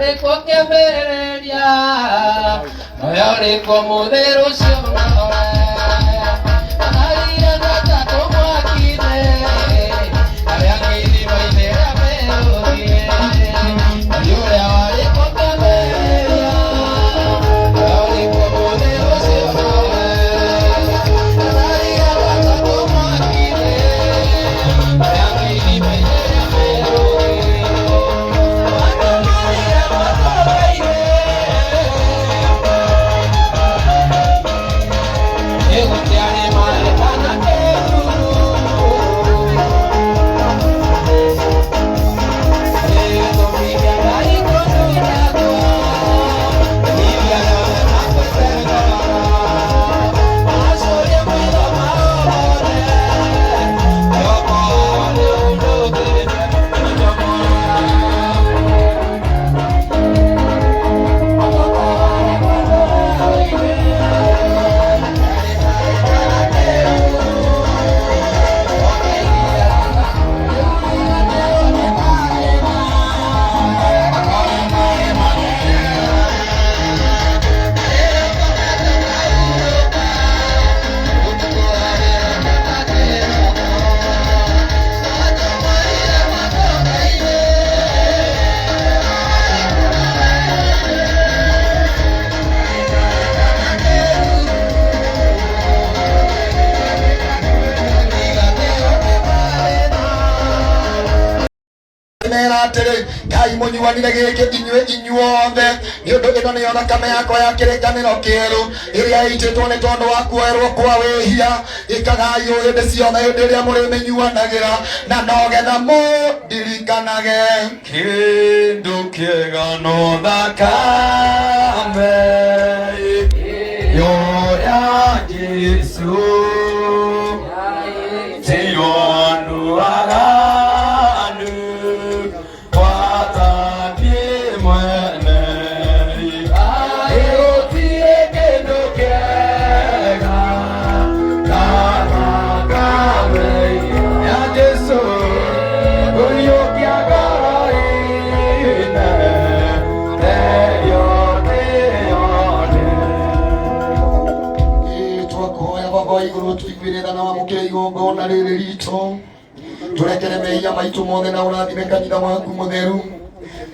warĩ kuo kĩambĩrĩria, nowe ũrĩ kuo mũthĩ rũciũ nowe. Atariĩ ta tũmwaki-inĩ, arĩa angĩ irima-inĩ rĩa mĩrũthi. Ngai ũrĩa warĩ kuo kĩambĩrĩria, nowe ũrĩ kuo mũthĩ rũciũ nowe. Atariĩ ta tũmwaki-inĩ, arĩa angĩ irima-inĩ rĩa mĩrũthi. Watũmarire matũũra-inĩ. Gũtiarĩ maĩ kana kĩruru. Gĩtũmi kĩa Ngai kũndunyagwo, iria yothe makuĩte ngoro. Macurie maitho mao mone, mwĩhoko wao nĩũhurũkĩte, nĩtũmũrora. Mera atĩrĩ, Ngai mũnyuanire gĩkĩ inyuĩ inyuothe, nĩ ũndũ ĩno nĩyo thakame yakwa ya kĩrĩkanĩro kĩerũ, ĩrĩa ĩitĩtwo nĩ tondũ wa kuoerwo kwa wĩhia. Ĩkagai ũũ hĩndĩ ciothe hĩndĩ ĩrĩa mũrĩmĩnyuanagĩra, na nogetha mũndirikanage. Kĩndũ kĩega no thakame ĩyo ya Jesũ, tiyo andũ aganu gwata niĩ mwene. Gũtirĩ kĩndũ kĩega ta thakame ya Jesũ, kũriũkia ngoro ine therio thĩ yothe. Twakuhoya Baba wa igũrũ, tũiguĩre tha na wamũkĩre igongona rĩrĩ ritũ. Tũrekere mehia maitũ mothe na ũrathime kanitha waku mũtheru.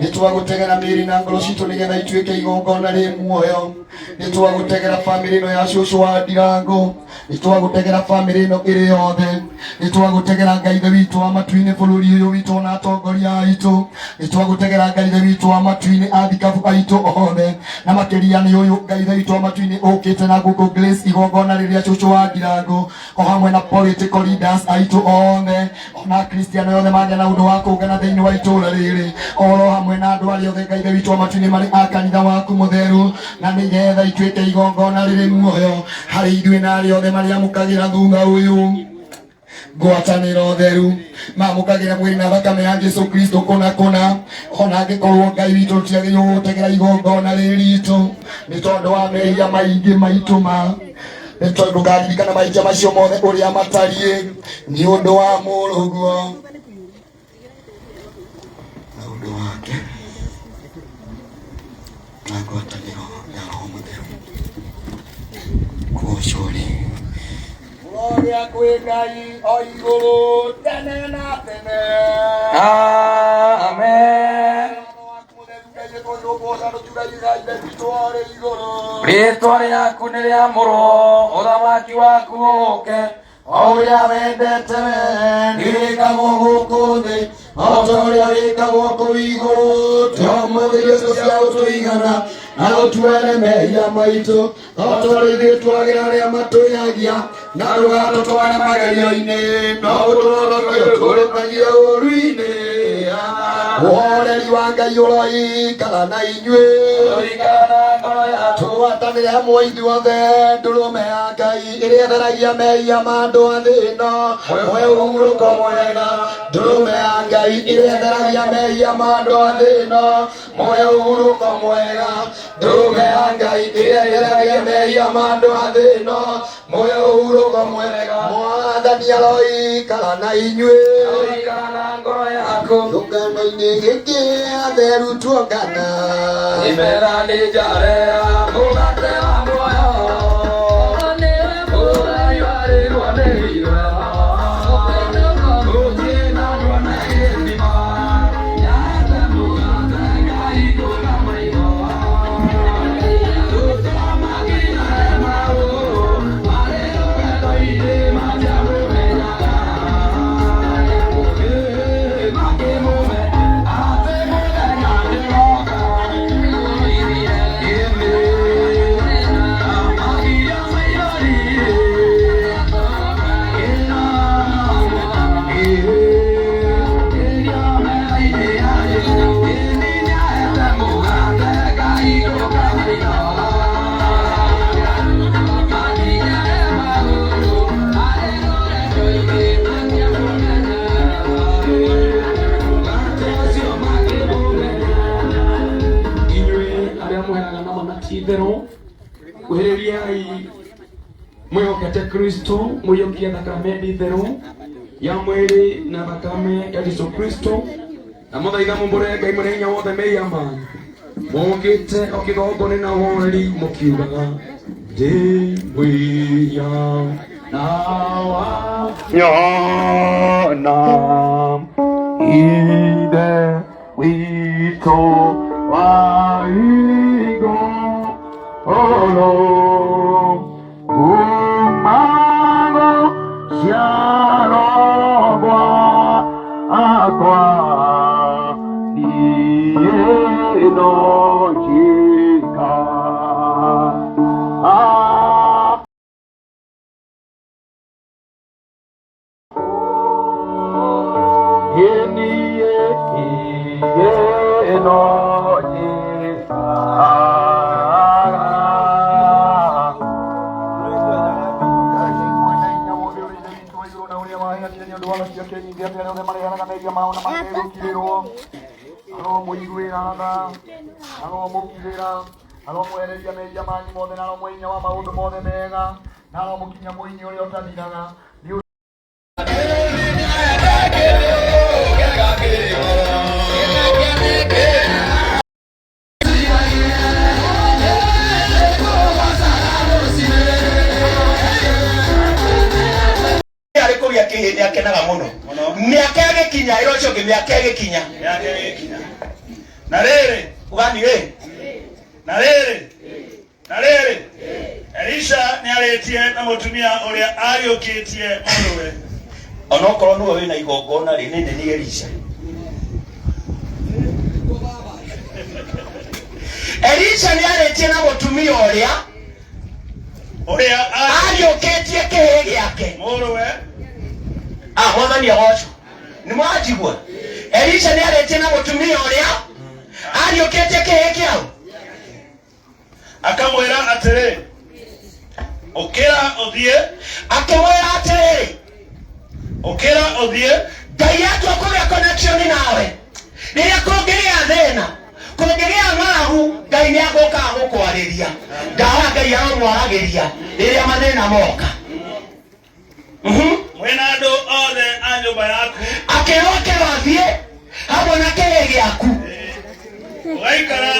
Nĩ twagũtegera mĩĩrĩ na ngoro citũ nĩgetha ituĩke igongona rĩ muoyo. Nĩ twagũtegera bamĩrĩ ĩno ya cũcũ wa Ndirango, nĩ twagũtegera bamĩrĩ ĩno ĩrĩ yothe, nĩ twagũtegera Ngai Ithe witũ wa matu-inĩ bũrũri ũyũ witũ na atongoria aitũ, nĩ twagũtegera Ngai Ithe witũ wa matu-inĩ athikabu aitũ othe, na makĩria nĩ ũyũ Ngai Ithe witũ wa matu-inĩ ũkĩte na gũkũ Grace igongona rĩrĩa cũcũ wa Ndirango, o hamwe na political leaders aitũ othe, ona Kristiano othe magĩa na ũndũ wa kũngana thĩinĩ wa itũũra rĩrĩ, oro hamwe na andũ arĩa othe Ngai Ithe witũ wa matu-inĩ marĩ a kanitha waku mũtheru, na nĩgetha ituĩke igongona rĩrĩ muoyo harĩ ithuĩ na arĩa othe marĩamũkagĩra thutha ũyũ ngwatanĩro theru, mamũkagĩra mwĩrĩ na thakame ya Jesu Kristo kũna kũna. Ona angĩkorwo Ngai witũ tũtiagĩrĩirwo gũtegera igongona rĩrĩ ritũ nĩ tondũ wa mehia maingĩ maitũ, ma nĩ tondũ ndũkaririkana mahĩtia macio mothe ũrĩa matariĩ, nĩ ũndũ wa mũrũguo na ũndũ wake na ngwatanĩro ya Roho Mũtheru, kũgocwo rĩ ũrĩa kwĩ Ngai o igũrũ tene na tene. Amen. Rĩĩtwa rĩaku nĩ rĩamũrwo, ũthamaki waku ũũke, o ũrĩa wendete we nĩwĩkagwo gũkũ thĩ o ta ũrĩa wĩkagwo kũu igũrũ. Tũmũthĩ irio cia gũtũigana, na ũtuere mehia maitũ o ta ũrĩa ithuĩ twagĩra arĩa matwĩhagia, na ndũgatũtware magerio-inĩ, no ũtũhonokie ũtũrũkagie ũũru-inĩ. Ũhoreri wa Ngai ũroikara na inyuĩ. Ũikara na ngoro yaku. Tũgwatanĩre hamwe ithuothe. Ndũrũme ya Ngai ĩrĩa ĩtheragia mehia ma andũ a thĩ ĩno, mwe ũhurũko mwega. Ndũrũme ya Ngai ĩrĩa ĩtheragia mehia ma andũ a thĩ ĩno, mwe ũhurũko mwega. Ndũrũme ya Ngai ĩrĩa ĩtheragia mehia ma andũ a thĩ ĩno, mwe ũhurũko mwega. Mwathani. Mwathani aroikara na inyuĩ. Aroikara na ngoro yaku. Kĩũngano-inĩ gĩkĩ atheru tuongana. Imera nĩ njare ya mũgate wa muoyo. Ũraiwarĩrwo nĩ irwa. Gũtirĩ na ndwona gĩthima. Nyahete mũgate ngahingũra maitho. Tũtamagira Emau, marĩ rũgendo-inĩ matiamũmenyaga. Makĩmũmenya atĩ mũthenya nĩwoka. Inyuĩ arĩa mũheaga na ma na ti itherũ kuhĩrĩriai mwĩhokete kristo mũiyũkie thakame theru ya mwĩrĩ na thakame ya jesu kristo na mũthaitha mumbũre ngai mwene hinya wothe mehia manyu mũũkĩte o kĩgongona na ũhoreri mũkiugaga ndĩ mwĩhia na wa nyona ithe witũ wa igũrũ kumago ciaro gwakwa niĩ no njĩka. Ah. Aromũiguĩra tha, aromũkirĩra, aromwehereria mehia manyu mothe na aromũhe hinya wa maũndũ mothe mega na aromũkinyia mũinĩ ũrĩa ũtathiraga. Nĩ Arĩ kũgĩa kĩhĩ nĩ akenaga mũno mĩaka ĩgĩkinya ĩra ũcio ũngĩ mĩaka ĩgĩkinya. Yake ĩgĩkinya. Na rĩrĩ, ugani ĩ na rĩrĩ, na rĩrĩ, Elisha nĩarĩtie na mũtumia ũrĩa ariũkĩtie mũrũwe. Onokorwo nĩwe wĩna igongona rĩ nĩ nĩ Elisha. Elisha nĩ arĩtie na mũtumia ũrĩa ũrĩa ariũkĩtie kĩhĩ gĩake mũrũwe. Ah, mwathani agocwo nĩ mwanjigua. Elisha nĩ arĩtie na mũtumia ũrĩa ariũkĩtie kĩhĩ kĩao. Akamwĩra atĩrĩ, ũkĩra ũthiĩ. Akĩmwĩra atĩrĩrĩ, ũkĩra ũthiĩ. Ngai atua kũgĩa connection nawe rĩrĩa kũngĩgĩa thĩna kũngĩgĩa ng'aragu Ngai nĩ agũkaga gũkwarĩria. Ndawa Ngai aromwaragĩria rĩrĩa mathĩna moka. Mwĩna andũ othe a nyũmba yaku. Akĩrwo kĩrathiĩ hamwe na kĩhĩ gĩaku. Ũgaikara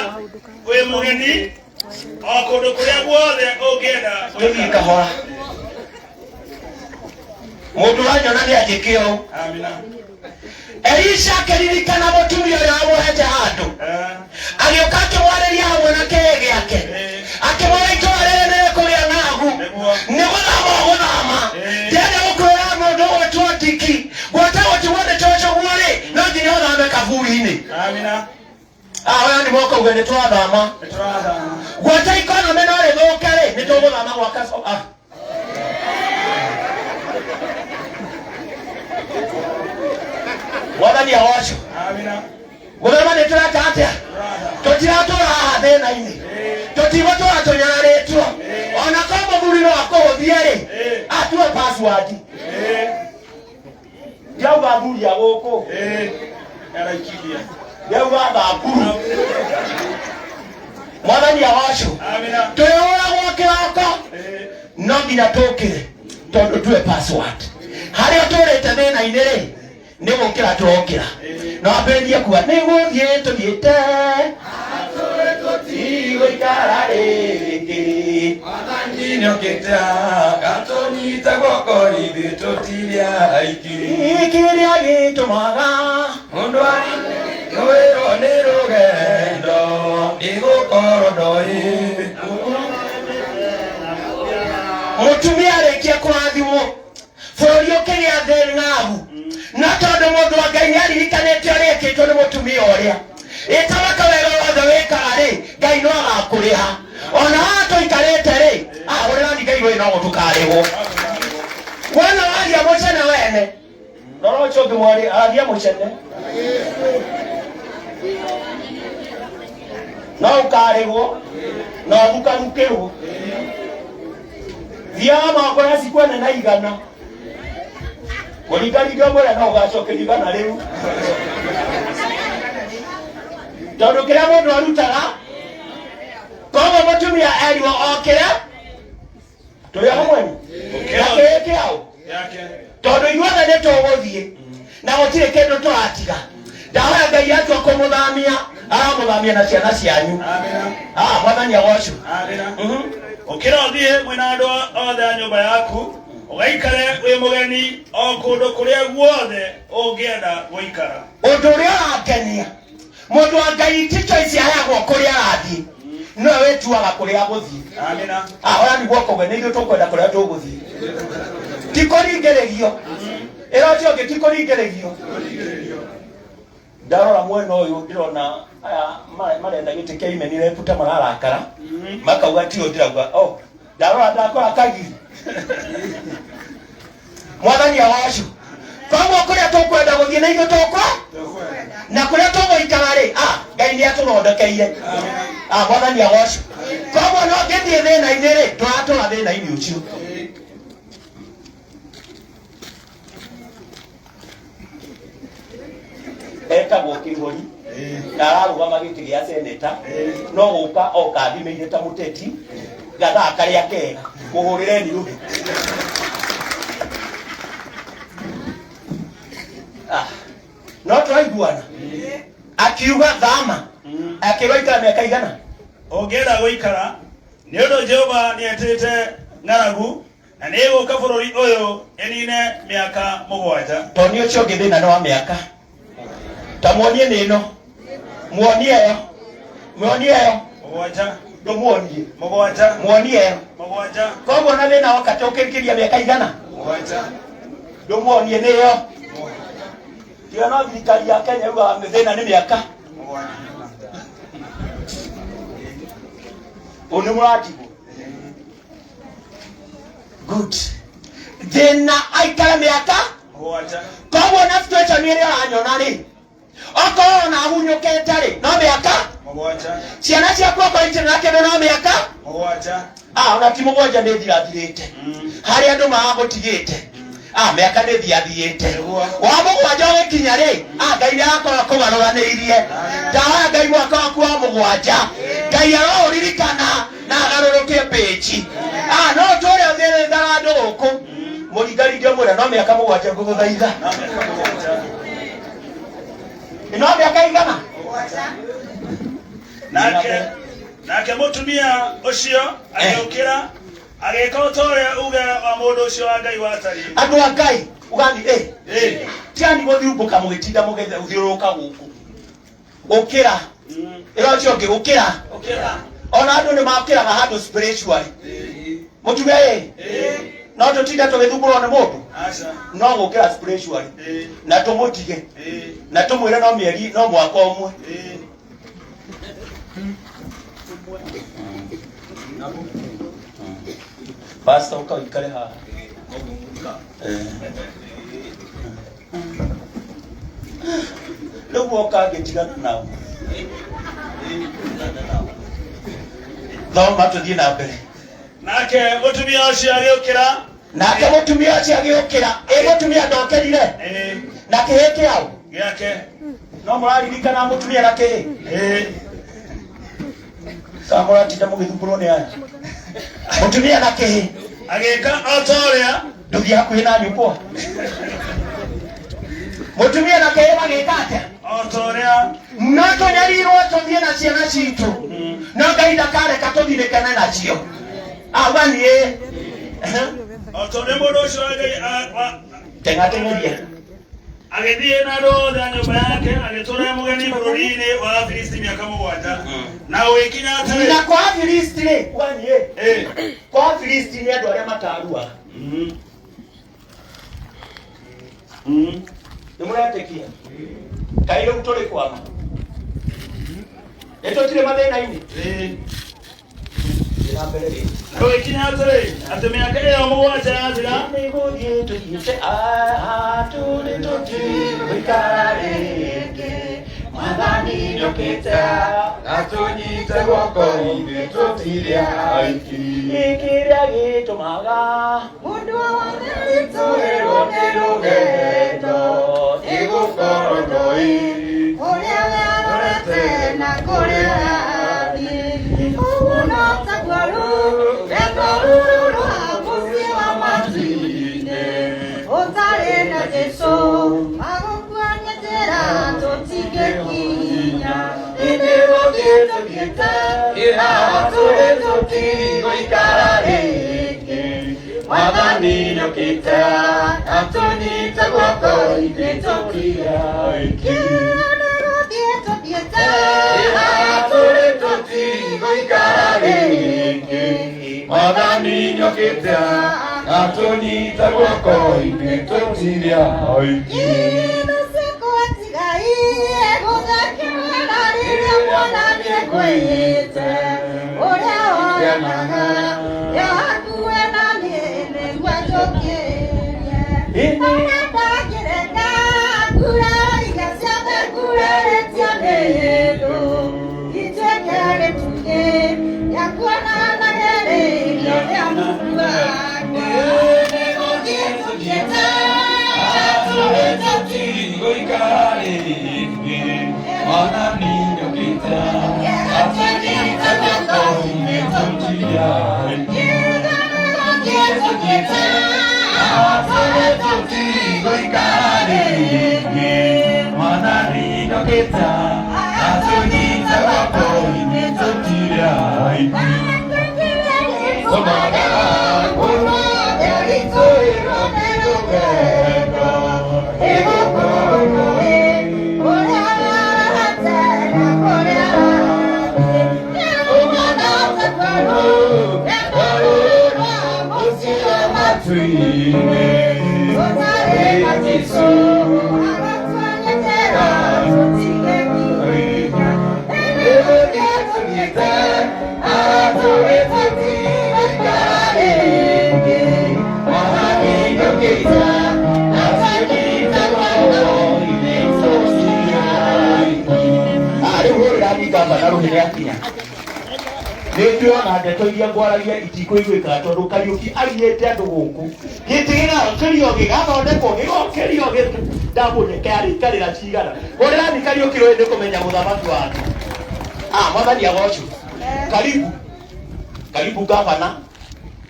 wĩ mũgeni o kũndũ kũrĩa guothe ũngĩenda. Tũthiĩ kahora mũndũ ũranyona nĩ anjĩke ũũ. Amina. Elisha akĩririkana mũtumia ũrĩa wamũhete handũ agĩũka akĩmwarĩria hamwe na kĩhĩ gĩake akĩmwĩra itũra rĩrĩ nĩ rĩkũgĩa ng'aragu nĩ gũthama ũgũthama ndĩrenda gũkwĩra mũndũ ũgwĩtwo ndiki gwata gũtigwo nĩ cũcũguo rĩ no nginya ũthame kaburi-inĩ. Amina. Aya nĩ moka uge nĩ twathama. Nĩtũrathama. Gwata ikonomĩ no rĩthũke rĩ nĩ tũgũthama gwaka ah. Mwathani agocwo. Amina. Gũthama nĩ tũreka atĩa tũtiratũra haha thĩna-inĩ tũtigũtũra tũnyararĩtwo ona korwo mũthuri no akũhũthie rĩ atue password ndiauga athuri a gũkũ. Nĩaraikithia. Ndiauga thamburu. Mwathani agocwo. Amina. Twĩhũragwo kĩroko no nginya tũkĩre tondũ tue password. Harĩa ũtũrĩte thĩna-inĩ rĩ, nĩ gũkĩra tũrokĩra. No ambĩrĩrie kuga nĩ gũthiĩ tũthiĩte. Tũtigũikara rĩngĩ. Mwathani nĩokĩte agatũnyita guoko ithuĩ tũtirĩ aiki. Kĩrĩa gĩtũmaga Mũndũ aringĩrwo nĩ rũgendo nĩ gũkorwo ndoĩ. Mũtumia arĩkia kũrathimwo bũrũri ũkĩgĩa thĩng'agu no tondũ mũndũ wa Ngai nĩaririkanĩte ũrĩa ekĩtwo nĩ mũtumia ũrĩa ĩtamaka wega wothe wĩkaga rĩ Ngai no agakũrĩha ona haha tũikarĩte rĩ ahũrĩrani Ngai wĩ no tũkarĩhwo wona waria mũcene wene rora ũcio ũngĩ mwarĩ aria mũcene no ũkarĩhwo na ũrukarukĩrwo thiaga moko ya cikwene na igana kũringaringa mwĩra no ũgacokerio igana rĩu tondũ kĩrĩa mũndũ arutaga koguo mũtumia erirwo okĩre tũrĩ o hamwe na kĩĩ kĩao Yake. tondũ ithuothe nĩ tũgũthiĩ na gũtirĩ kĩndũ tũratiga ndahoya Ngai atua kũmũthamia aramũthamia na ciana cianyu. Amina. Ah, mwathani agocwo. Amina. Ũkĩra ũthiĩ mwĩna andũ othe a nyũmba yaku ũgaikare wĩ mũgeni o kũndũ kũrĩa guothe ũngĩenda gũikara. Ũndũ ũrĩa ũrangenia mũndũ wa Ngai ti choice aheagwo kũrĩa arathiĩ nowe wĩtuaga kũrĩa agũthiĩ. Amina. Ahorani guoko gwe nĩ ithuĩ tũkwenda kũrĩa tũgũthiĩ ti kũringĩrĩrio ĩra ũcio ũngĩ ti kũringĩrĩrio ndarora mwena ũyũ ndĩrona aya marenda gĩtĩ kĩa imeni reputa mararakara makauga tio ndĩrauga oh ndarora ndakora kagiri mwathani awacu koguo kũrĩa tũkwenda gũthiĩ na ithuĩ tũkwa na kũrĩa tũgũikara rĩ ah Ngai nĩ atũthondekeire ah mwathani awacu koguo no ngĩthiĩ thĩna-inĩ rĩ tũratũra thĩna-inĩ ũcio etagwo Kĩhori na ararũgama gĩtĩ gĩa seneta no gũka oka athimĩire ta mũteti gathaa karĩa kega mũhũrĩreni rũhĩ. Ah, no tũraiguana akiuga thama akĩrwo ikara mĩaka igana Ũngĩenda gũikara nĩ ũndũ Jehova nĩetĩte ng'aragu na nĩĩgũka bũrũri ũyũ ĩnine mĩaka mũgwanja. Tondũ nĩ ũcio ũngĩ thĩna nĩ wa mĩaka ta muonie nĩ ĩno muonie ĩyo muonie ĩyo Mũgwanja. ndũmuonie Mũgwanja. muonie ĩyo Mũgwanja. koguo na thĩna woka tũkĩrĩkĩria mĩaka igana Mũgwanja. ndũmuonie nĩ ĩyo tiga no thirikari ya Kenya yugaga thĩna nĩ mĩaka Mũgwanja. Ũũ nĩ mũratigwo good thĩna aikare mĩaka Mũgwanja. koguo na situation ĩrĩa ũranyona rĩ okorwo ona hunyũkĩte rĩ no mĩaka Mũgwanja. ciana ciaku okorwo itirĩ na kĩndũ no mĩaka Mũgwanja. ah ona ti mũgwanja nĩ thirathirĩte harĩa andũ magũtigĩte ah mĩaka nĩ thiathiĩte wa mũgwanja ũgĩkinya rĩ ah Ngai nĩ arakorwo kũgarũranĩirie ndahoya Ngai mwaka waku wa mũgwanja Ngai aroũririkana na agarũrũkie pĩji ah no ũtũre ũthĩrĩthaga andũ gũkũ mũringaringe mwĩra no mĩaka mũgwanja ngũgũthaitha Na mĩaka mũgwanja. no mĩaka igana Nake mũtumia ũcio agĩũkĩra agĩka o ta ũrĩa uge wa mũndũ ũcio wa Ngai watariĩ. Andũ a Ngai ugani eh Ĩ. tiani gũthiũmbũka mũgĩtinda mũgĩthiũrũrũka gũkũ ũkĩra ĩra ũcio ũngĩ ũkĩra Ũkĩra. ona andũ nĩ makĩraga handũ spiritually mũtumia ĩ no tũtinde tũgĩthumbũrwo nĩ mũndũ Aca. no gũkĩra spiritually Ĩ. na tũmũtige Ĩ. na tũmwĩre no mĩeri no mwaka ũmwe Ĩ. Pastor ũka ũikare haha rĩu woka ngĩtigana nao thoma tũthiĩ na mbere Nake mũtumia ũcio agĩũkĩra nake mũtumia ũcio agĩũkĩra ĩ mũtumia ndokĩrire Ĩ. na kĩhĩ kĩao Gĩake. no mũraririkana mũtumia na kĩhĩ Ĩ. kana mũratinda mũgĩthumbũrwo nĩ aya mũtumia na kĩhĩ Agĩka o ta ũrĩa Ndũthiĩ hakuhĩ na nyũkwa. Mũtumia na kĩĩ magĩka atĩa? O ta ũrĩa No tũnyarirwo tũthiĩ na ciana citũ, no Ngai ndakareka tũthirĩkane nacio. Auga niĩ o ta ũrĩa mũndũ ũcio wa Ngai teng'ateng'eria. Agĩthiĩ na andũ othe a nyũmba yake, agĩtũũra e mũgeni bũrũri-inĩ wa Afilisti mĩaka 7. Na gũgĩkinya atĩrĩ, Na kwa Afilisti rĩ, uga niĩ kwa Afilisti nĩ andũ arĩa mataruaga. Nĩ mũretĩkia kaĩ rĩu tũrĩ kwama nĩ tũtirĩ mathĩna-inĩ? Thiĩ na mbere rĩ. Na gũgĩkinya atĩrĩ, atĩ mĩaka ĩyo 7 yathira, Nĩgũthiĩ tũthiĩte tũrĩ tũtigũikara rĩngĩ, Mwathani nĩokĩte Atũnyite guoko ithuĩ tũtirĩ aiki. Kĩrĩa gĩtũmaga Mũndũ wothe ritũhĩrwo nĩ rũgendo Nĩgũkorwo ndoĩ kũrĩa we arorete na kũrĩa arathiĩ, ũguo no taguo rũgendo rũrũ rwa mũciĩ wa matu-inĩ ũtarĩ na Jesũ magũkuonia njĩra tũtingĩkinya, ĩndĩ gũthiĩ tũthiĩte tũrĩ tũtigũikara rĩngĩ, Mwathani nĩokĩte atũnyite guoko ithuĩ tũtirĩ aiki. Nĩgũthiĩ tũthiĩte Tũrĩ tũtigũikara rĩngĩ, Mwathani nĩokĩte atũnyite guoko ithuĩ tũtirĩ aiki. Tũtigũikara rĩngĩ, Mwathani nĩokĩte atũnyite guoko ithuĩ tũtirĩ aiki. Tũtigũikara rĩngĩ, Mwathani nĩokĩte atũnyite guoko ithuĩ tũtirĩ aiki. Tũmaga mũno ritũhĩrwo nĩ rũgendo, nĩgũkorwo Rĩu hũrĩra ngamba na rũhĩ rĩakinya nĩ ndĩrona ndeto iria ngwaragia itikũiguĩkaga tondũ Kariũki ariĩte andũ gũkũ gĩtĩ gĩgokĩrio gĩgathondekwo gĩgokĩrio ndamũneke arĩikarĩra cigana hũrĩra ni Kariũki rũĩ nĩ kũmenya mũthamaki wake. Mwathani agocwo. Karibu karibu gavana.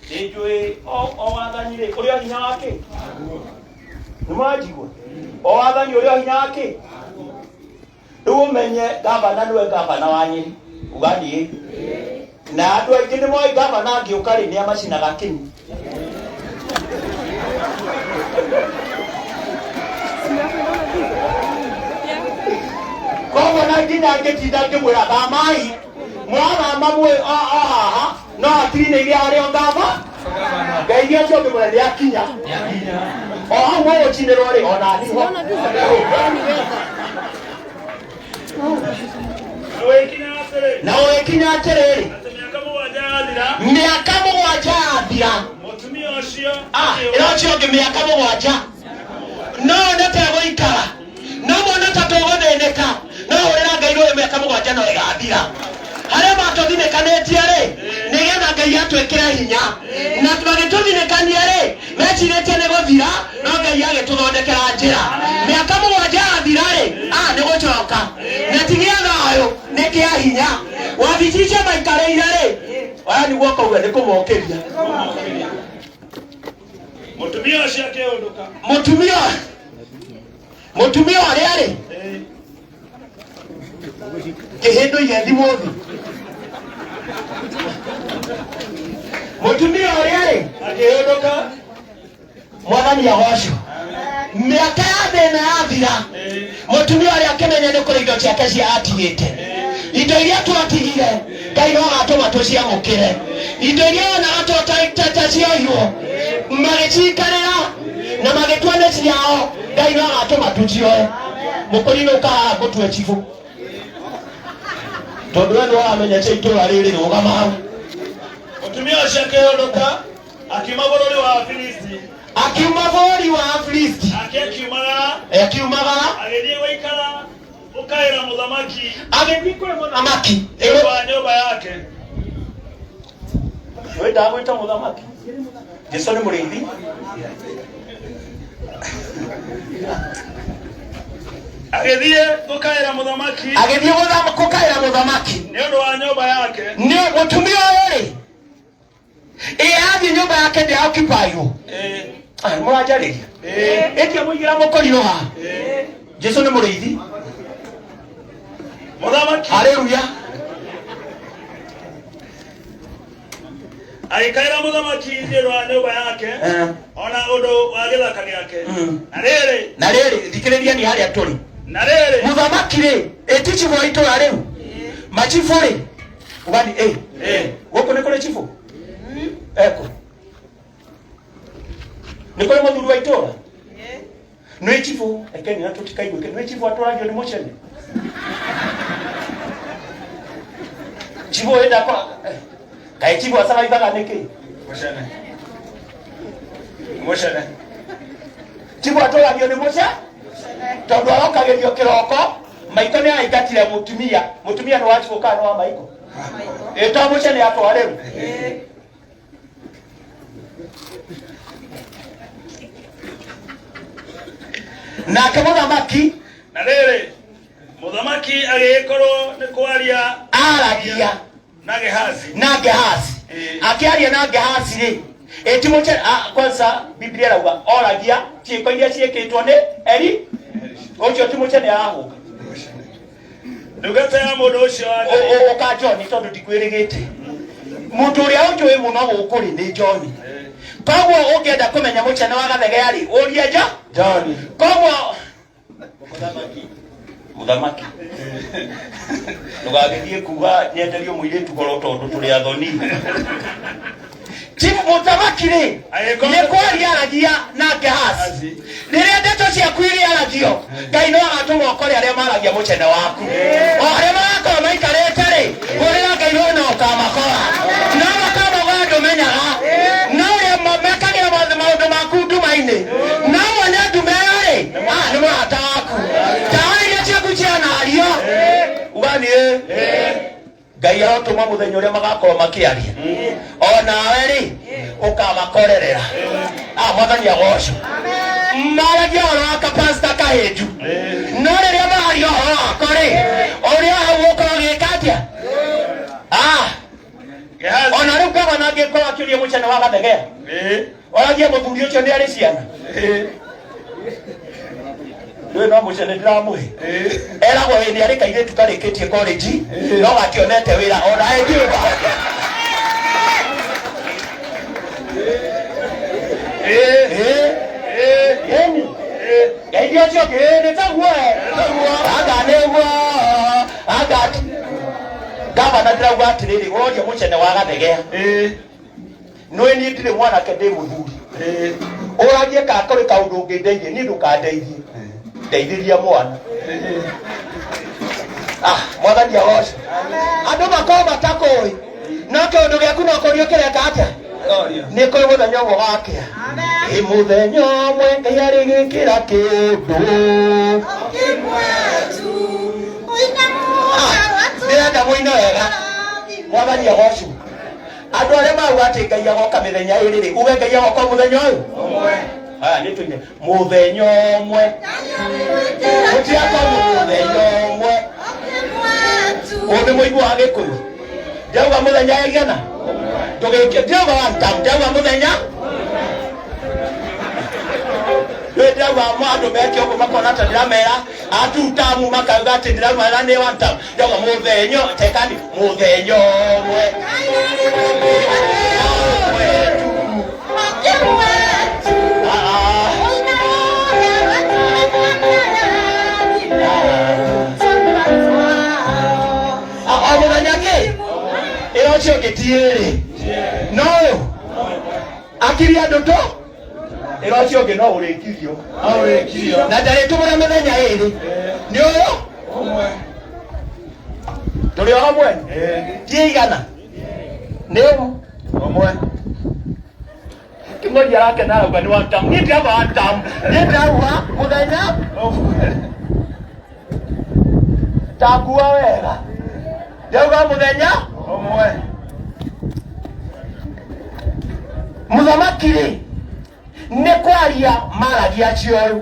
Nĩ njũĩ o wathani rĩ ũrĩ o hinya wake, nĩ mũranjigua? O wathani ũrĩ o hinya wake. Rĩu ũmenye gavana nĩwe gavana wa Nyĩrĩ, uga niĩ na andũ aingĩ nĩ moĩ gavana angĩũka rĩ nĩ amacinaga kĩni. Koguo na nginya ngĩtinda ngĩmwĩra thamai mwathama mwĩ o haha no hakiri-inĩ iria harĩ o ngava ngai iria cio ngĩmwĩra nĩ akinya o hau mũgũcinĩrwo rĩ ona niho. Na gũgĩkinya atĩrĩ, Na ũgĩkinya atĩrĩrĩ, atĩ mĩaka 7 yathira, mĩaka 7 yathira, mũtumia ũcio ĩra ũcio ũngĩ mĩaka 7 no one ta gũikara, no mone ta tũgũthĩnĩka, no hũrĩra Ngai rũĩ mĩaka 7 no ĩgathira. Harĩa matũthinĩkanĩtie rĩ nĩgetha Ngai atwĩkĩre hinya, na magĩtũthinĩkania rĩ mecirĩtie nĩ gũthira, no Ngai agĩtũthondekera njĩra. Mĩaka 7 yathira rĩ nĩ gũcoka na ti gĩa thayũ, nĩ kĩa hinya. Wabici icio maikarĩire rĩ oya nĩguo kauga nĩ kũmokĩria. Mũtumia ũcio akĩũndũka. Mũtumia mũtumia ũrĩa rĩ kĩhĩndũire thimũ thĩ mũtumia ũrĩa rĩ Akĩhĩndũka. Mwathani agocwo. Mĩaka ya thĩna yathira, mũtumia ũrĩa akĩmenya nĩ kũrĩ indo ciake cia atigĩte, indo iria twatigire Ngai no agatũma tũciamũkĩre, indo iria wonaga ta cioywo magĩcikarĩra na magĩtua nĩ ciao, Ngai no agatũma tũcioe. Mũkũrinũ ũkahaha ngũtue cibũ tondũ we nĩ waramenya cia itũra rĩrĩ, rũgama hau. Mũtumia ũcio akĩhũndũka akiuma bũrũri wa Afilisti. Akiuma bũrũri wa Afilisti. Nake akiumagara. Akiumagara. Agĩthiĩ gũikara gũkaĩra mũthamaki. Agĩthiĩ kũrĩ mũthamaki. Nĩ ũndũ wa nyũmba yake. Wendaga gwĩta mũthamaki. Jesu nĩ mũrĩithi. Agĩthiĩ gũkaĩra mũthamaki. Agĩthiĩ gũkaĩra mũthamaki. Nĩ ũndũ wa nyũmba yake. Nĩ mũtumia ũyũ rĩ, ĩ athiĩ nyũmba yake ndĩaokipairwo. Mũranjarĩria ĩtie mũigĩra mũkorirwo haha. Jesu nĩ mũrĩithi. Mũthamaki. Haleluya. Agĩkaĩra mũthamaki nĩ ũndũ wa nyũmba yake ona ũndũ wa gĩthaka gĩake. Na rĩrĩ. Na rĩrĩ, thikĩrĩria ni harĩa tũrĩ. Na rĩrĩ. Mũthamaki rĩ, ĩ ti cibũ wa itũra rĩu, macibũ rĩ, ugani ĩ gũkũ nĩ kũrĩ cibũ eko, nĩ kũrĩ mũthuri wa itũra, nĩ cibũ ekeni na tũtikaiguĩke, nĩ cibũ atwaragio nĩ mũcene cibũ ĩnda kwa kaĩ cibũ acaraivaga nĩkĩ? Mũcene. Mũcene. Cibũ atwaragio nĩ mũce tondũ arokagĩrio kĩroko. Maiko nĩ aingatire mũtumia, mũtumia nĩ wa cibũ kana nĩ wa maiko? Ĩ to mũcene atwa rĩu. Nake mũthamaki. Na rĩrĩ, mũthamaki agĩgĩkorwo nĩ kwaria aragia na Gehazi. Na Gehazi. Akĩaria na Gehazi rĩ, ĩti mũce kwanza Biblia ĩrauga oragia ciĩko iria ciĩkĩtwo nĩ Eri ũcio ti mũcene arahũka. Ndungata ya mũndũ ũcio wa Ngai. Ũka John, tondũ ndikwĩrĩgĩte mũndũ ũrĩa ũnjũĩ mũno gũkũ rĩ nĩ John, koguo ũngĩenda kũmenya mũcene wa Gathegea rĩ, ũrie jo John. Koguo mũthamaki ndũgagĩthiĩ kuga nyenderio mũirĩtu goro tondũ tũrĩ athoni. Chief mũthamaki rĩ, nĩ kwaria aragia na Gehazi. Rĩrĩa ndeto ciaku irĩaragio, Ngai no agatũma ũkore arĩa maragia mũcene waku, o arĩa marakorwo maikarĩte rĩ, hũrĩra Ngai rũĩ no ũkamakora, no makamagora ndũmenyaga, no ũrĩa mekagĩra maũndũ maku nduma-inĩ, no mwene ndume ĩyo rĩ, nĩ mũrata waku. Tawa iria ciaku cianario uga nĩ Ngai arotũma mũthenya ũrĩa magakorwo makĩaria o nawe rĩ, ũkamakorerera. Mwathani agocwo. Maragia ũhoro wa kapasta kahĩnju, no rĩrĩa mararia ũhoro wakwa rĩ, ũrĩa hau ũkorwo ũgĩka atĩa? Ona rĩu gavana angĩkorwo akĩũria mũcene wa Gathegea, oragie mũthuri ũcio nĩ arĩ ciana, rĩu no mũcene ndĩramũhe eragwo ĩ nĩ arĩ kairĩtu karĩkĩtie college no gationete wĩra ona ĩndiũĩ. Ngai ũcio ũngĩ nĩ taguo, anga nĩguo anga gavana ndĩrauga atĩrĩrĩ, ũroria mũcene wa Gathegea, nĩũĩ niĩ ndirĩ mwanake, ndĩ mũthuri, ũragie ka kũrĩ kaũndũ ũngĩndeithia, niĩ ndũkandeithie, ndeithĩria mwana. Mwathani agocwo. Andũ makorwo matakũĩ, no kĩũndũ gĩaku no kũrio kĩreka atĩa? Nĩ kũrĩ mũthenya ũmwe wakĩa, ĩ mũthenya ũmwe Ngai arĩgĩkĩra kĩũndũ. Ndĩrenda mũine wega. Mwathani agocwo. Andũ arĩa marauga atĩ Ngai agoka mĩthenya ĩrĩ rĩ, uge Ngai agoka mũthenya ũyũ. Haya, nĩ tũine mũthenya ũmwe, gũtiakorwo mũthenya ũmwe. Ũyũ nĩ mũigua wa Gĩkũyũ. Ndauga mũthenya ĩigana ndũgĩke, ndauga one time, ndauga mũthenya. Ndũĩ ndĩrauga andũ meke ũguo makona ta ndĩramera a two term, makauga atĩ ndĩramera nĩ one term. Ndauga mũthenya tekani mũthenya ũmwe ũmwe tu. Ah, ah. O mũthenya kĩ ĩra ũcio ũngĩ ti ĩrĩ no ũyũ akirie andũ tũ ĩra ũcio ũngĩ no ũrĩkirio na ndarĩtũmũra mĩthenya ĩrĩ nĩ ũyũ tũrĩ o hamwe ti igana nĩ ũmwe kĩng'ori arakena arauga nĩ one term. Niĩ ndirauga one term. Niĩ ndirauga mũthenya takua wega ndauga mũthenya Ũmwe. Mũthamaki rĩ nĩ kwaria maragia cioru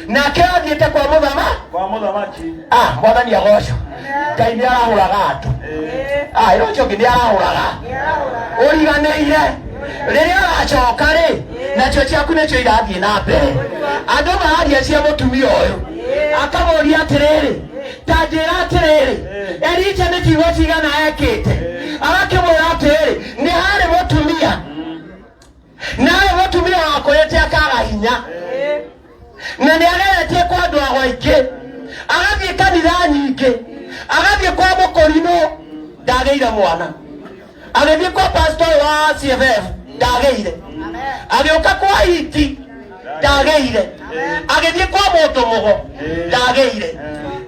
nake athiĩte kwa mũthama Kwa mũthamaki. Ah, mwathani agocwo. Ngai nĩ arahũraga andũ. Ah, ĩra ũcio ũngĩ nĩ arahũraga ũriganĩire rĩrĩa ũracoka rĩ nacio ciaku nĩcio irathiĩ na mbere. Andũ mararia cia mũtumia ũyũ akamũria atĩrĩrĩ, ta njĩra atĩrĩrĩ, Elija nĩ kiugo cigana ekĩte? Agakĩmwĩra atĩrĩrĩ, nĩ harĩ mũtumia nawe mũtumia wakũrĩte akaga hinya na nĩ ageretie kwa andũ agwa aingĩ, agathiĩ kanitha nyingĩ, agathiĩ kwa mũkũrinũ ndagĩire mwana, agĩthiĩ kwa pastor ũyũ wa CFF ndagĩire, agĩũka kwa hiti ndagĩire, agĩthiĩ kwa mũndũ mũgo ndagĩire.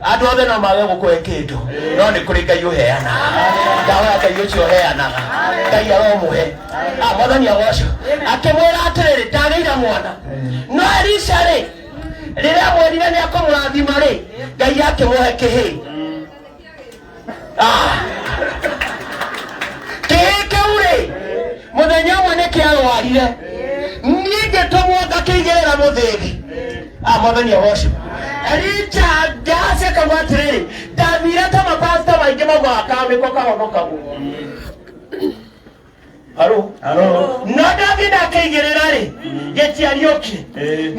Andũ othe no mage gũkũhe kĩndũ, no nĩ kũrĩ Ngai ũheanaga. Ndahoya Ngai ũcio ũheanaga, Ngai aromũhe. Ah, mwathani agocwo. Akĩmwĩra atĩrĩrĩ, ndagĩire mwana. No Elisha rĩ, rĩrĩa amwĩrire nĩ akũmũrathima rĩ, Ngai akĩmũhe kĩhĩĩ. Ah. Kĩhĩĩ kĩu rĩ, mũthenya ũmwe nĩ kĩarwarire, niĩ ngĩtũmwo ngakĩigĩrĩra mũthĩgi. Ah, mwathani agocwo. Elija Gehazi akauga atĩrĩrĩ, ndathire ta mapasta maingĩ maugaga kao nĩko kahonokagwo. Haro. Haro. No ndathi ndakĩigĩrĩra rĩ, gĩtiariũkire.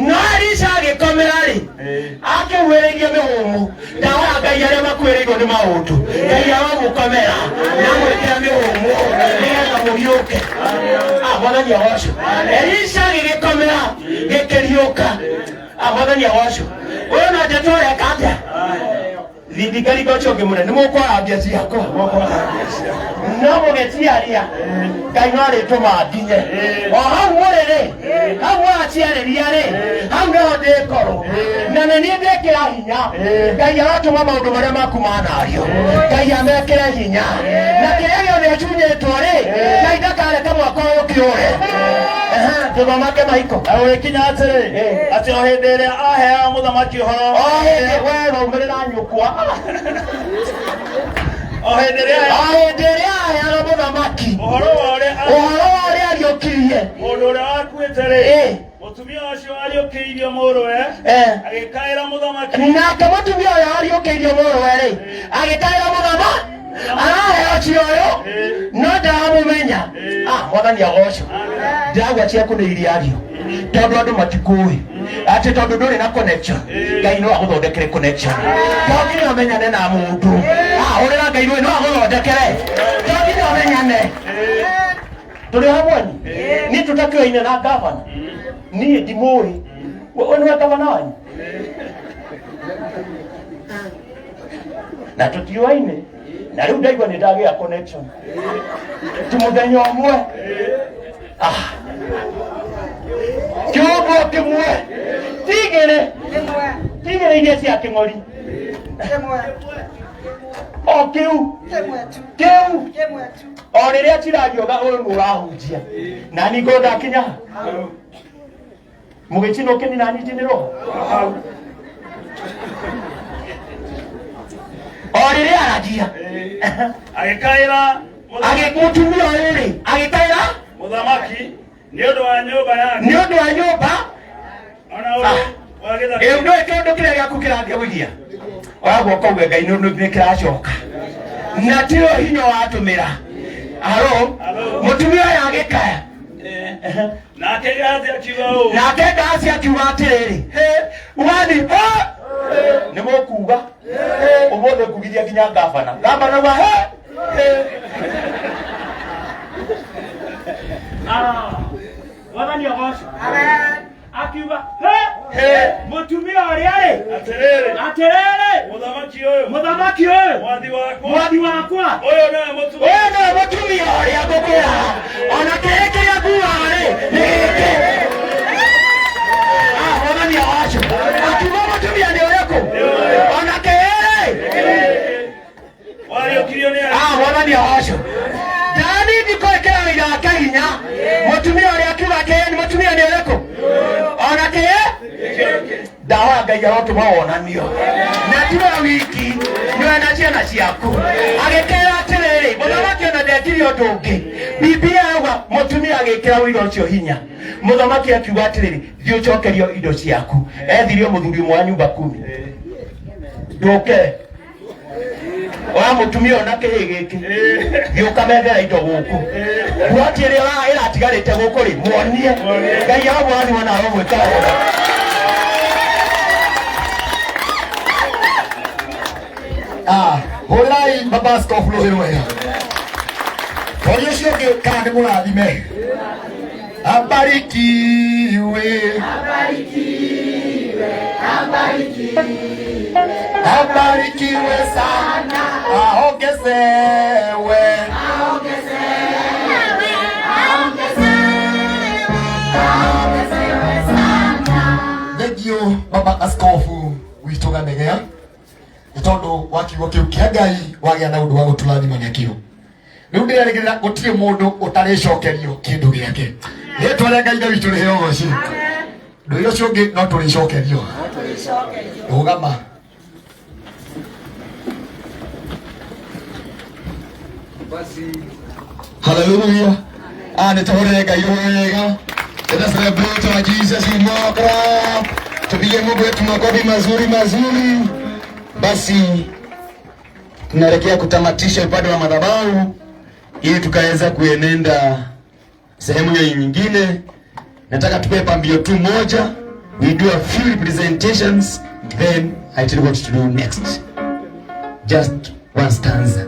No Elisha agĩkomera rĩ, akĩhuhĩrĩirie mĩhũmũ. Ndahoya Ngai arĩa makuĩrĩirwo nĩ maũndũ, Ngai aromũkomera na mwĩkĩra mĩhũmũ nĩgetha mũriũke. Ah, mwathani agocwo. Elisha agĩgĩkomera gĩkĩriũka. Ah, mwathani agocwo. Ũyũ no ndeto ũreka atĩa? Thindikari ũcio ũngĩ mũnene nĩ mũkwara mbia ciakwa no mũgĩciaria Ngai no arĩtũma nginye o hau mũrĩ rĩ, hau waciarĩria rĩ, hau nĩho ndĩkorwo na nĩ niĩ ndĩkĩra hinya. Ngai aratũma maũndũ marĩa maku manario, Ngai amekĩre hinya, na kĩrĩa gĩothe atunyĩtwo rĩ, Ngai ndakareka mwaka ũyũ kĩũre. Tũthomake maiko. Na gũgĩkinya atĩrĩ, atĩ o hĩndĩ ĩrĩa aheaga mũthamaki ũhoro, O hĩndĩ we raumĩrĩra nyũkwa, o hĩndĩ ĩrĩa o hĩndĩ ĩrĩa aheaga mũthamaki ũhoro wa ũrĩa ũhoro wa ũrĩa ariũkirie mũndũ ũrĩa wakuĩte rĩ, mũtumia ũcio ariũkĩirio mũrũwe agĩkaĩra mũthamaki. Nake mũtumia ũyũ ariũkĩirio mũrũwe rĩ, agĩkaĩra mũthama araheo cio ũyũ no ndaramũmenya. Ah, mwathani agocwo. Ndĩrauga ciaku nĩ iriario tondũ andũ matikũĩ atĩ tondũ ndũrĩ na connection. Ngai no agũthondekere connection. To nginya ũmenyane na mũndũ. Ah, ũrĩra Ngai rũĩ no agũthondekere, to nginya ũmenyane. Tũrĩ hamwe ni niĩ tũtakĩoine na gavana, niĩ ndimũĩ. We nĩwe gavana wanyu na tũtiũaine, na rĩu ndaigua nĩ ndagĩa connection ti mũthenya ũmwe. Ah. Kĩũndũ kĩmwe tigĩrĩ tigĩrĩ iria cia kĩng'ori o kĩu kĩu o rĩrĩa cirarioga ũyũ nĩ ũrahunjia na ningũ ndakinya mũgĩcinwo kĩni na nyinjinĩrwo o rĩrĩa aragia Agĩkaĩra mũtumia ũyũ rĩ agĩkaĩra mũthamaki nĩ ũndũ wa nyũmba yake nĩ ũndũ wa nyũmba ona ũndũ wa gĩthaka. Ĩ ndũĩ kĩũndũ kĩrĩa gĩaku kĩrangĩũithia oya guoko uge Ngai nĩ kĩracoka na tiyo hinya watũmĩra. Haro, mũtumia ũyũ agĩkaya. Nake Gehazi akiuga ũũ, Nake Gehazi akiuga atĩrĩrĩ, "Hĩ, ugani hĩ!" Nĩ mũkuga ũmũthĩ ngugithia nginya ngabana. Ngabana uga hĩ hĩ. Ah, Mwathani agocwo. Akiuga "Hĩ, Hĩ. mũtumia ũrĩa rĩ, Atĩrĩrĩ, atĩrĩrĩ, mũthamaki ũyũ, mũthamaki ũyũ, mwathi wakwa, mwathi wakwa, ũyũ nĩwe mũtumia Ũyũ nĩwe mũtumia ũrĩa ngũkwĩraga, ona kĩhĩ kĩrĩa nguaga rĩ nĩ gĩkĩ. Ah, Mwathani agocwo. Akiuga mũtumia nĩ ũrĩkũ? Ona kĩhĩ rĩ wariũkirio nĩ Ah, mwathani agocwo. Ndani ndikũĩkĩra wĩira wake hinya. Mũtumia ũrĩa akiuga kĩhĩ nĩ mũtumia nĩ ũrĩkũ? Ona kĩhĩ ndawa Ngai arotũma wonanio na tiwe wiki niwe na ciana ciaku. Agĩkĩra atĩrĩrĩ, mũthamaki ona ndekire ũndũ ũngĩ. Biblia yauga mũtumia agĩkĩra ũira ũcio hinya. Mũthamaki akiuga atĩrĩrĩ, thiĩ ũcokerio indo ciaku. Ethirio mũthuri ũmwe wa nyumba kumi, ndũke wa mũtumia ona kĩhĩ gĩkĩ, thiĩ ũkamethera indo gũkũ, buati ĩrĩa ĩratigarĩte gũkũ rĩ, muonie. Ngai amũrathima na aromwĩka wega. Ah, hũrĩrai baba askofu rũhĩ rwega. Bũrũri ũcio ũngĩ kana nĩ mũrathime. Abarikiwe. Abarikiwe sana. Aongezewe. Thengiũ baba askofu witũ Ganegea nĩ tondũ wa kiugo kĩu kĩa Ngai wagĩa na ũndũ wa gũtũrathima nakĩo. Rĩu ndĩrerĩgĩrĩra gũtirĩ mũndũ ũtarĩcokerio kĩndũ gĩake. Rĩtwa rĩa Ngai Ithe witũ rĩheo ũgoci. Ndũire ũcio ũngĩ no tũrĩcokerio. Rũgama. Hallelujah. Ah, nitũhũrĩre Ngai wega. Let us celebrate our Jesus in more clap. Tupige Mungu wetu makofi mazuri mazuri. Basi tunaelekea kutamatisha upande wa madhabahu ili tukaweza kuenenda sehemu hiyo nyingine. Nataka tupe pambio tu moja. We do a few representations, then I tell you what to do next. Just one stanza.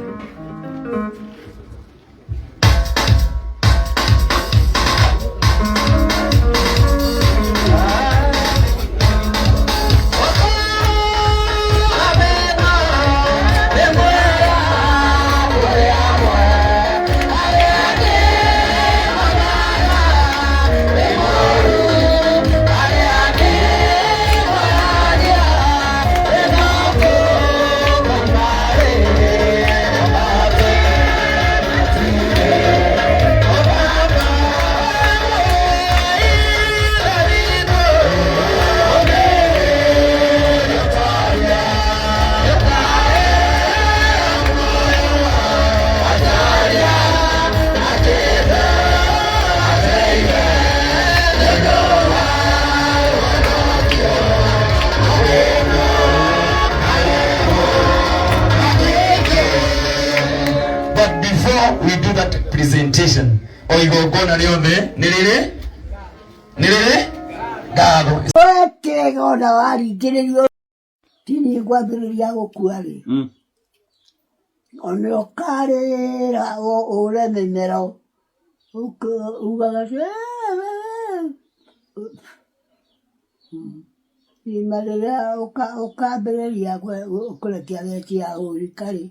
But before we do that presentation, o igongona rĩothe nĩ rĩrĩ nĩ rĩrĩ ngatho. Wekĩrega ona waringĩrĩrio tini ngwambĩrĩria gũkua rĩ, ona ũkarĩra ũre mĩmero ugaga atĩ, irima rĩrĩa ũkambĩrĩria kũrekia theci ya gũthika rĩ,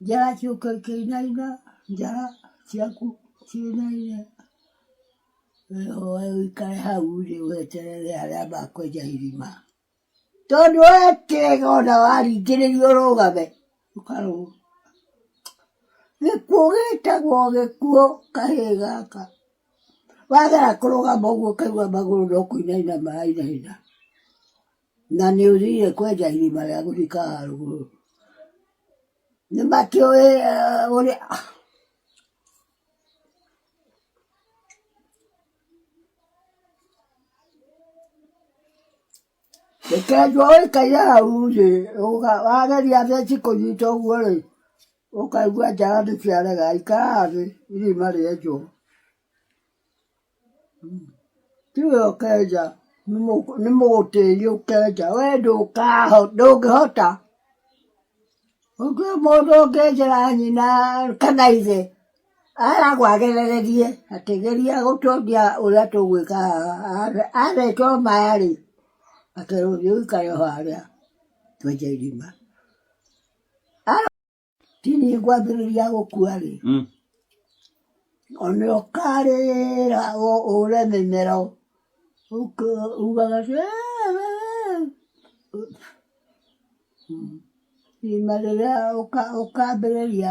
njara ciũke ikĩinaina, njara ciaku ciinaine, wĩhoe ũikare hau thĩ weterere arĩa makwenja irima. Tondũ wekĩrega ona waringĩrĩrio ũrũgame, ũkarũgama. Gĩkuũ gĩtagwo gĩkuũ kahĩĩ gaka. Wagera kũrũgama ũguo ũkaigua magũrũ no kũinaina marainaina. Na nĩ ũthire kwenja irima rĩa gũthika harũgũrũ. Nĩ makĩũĩ ũrĩa Rĩkenjwo ũikaire hau thĩ, wageria theci kũnyita ũguo rĩ, ũkaigua njara nĩ ciarega, ikara thĩ irima rĩenjwo. Tiwe ũkenja, nĩ mũgũtĩri ũkenja, we ndũngĩhota. Ũngĩ mũndũ ũngĩenjera nyina kana ithe, aragwo agerererie atĩ geria gũtuonia ũrĩa tũgwĩka haha. Athecwo maya rĩ, akerwo thiĩ ũikare o harĩa twenje irima. Ti niĩ ngwambĩrĩria gũkua rĩ, ona ũkarĩra ũre mĩmero, ugaga atĩ irima rĩrĩa ũkambĩrĩria.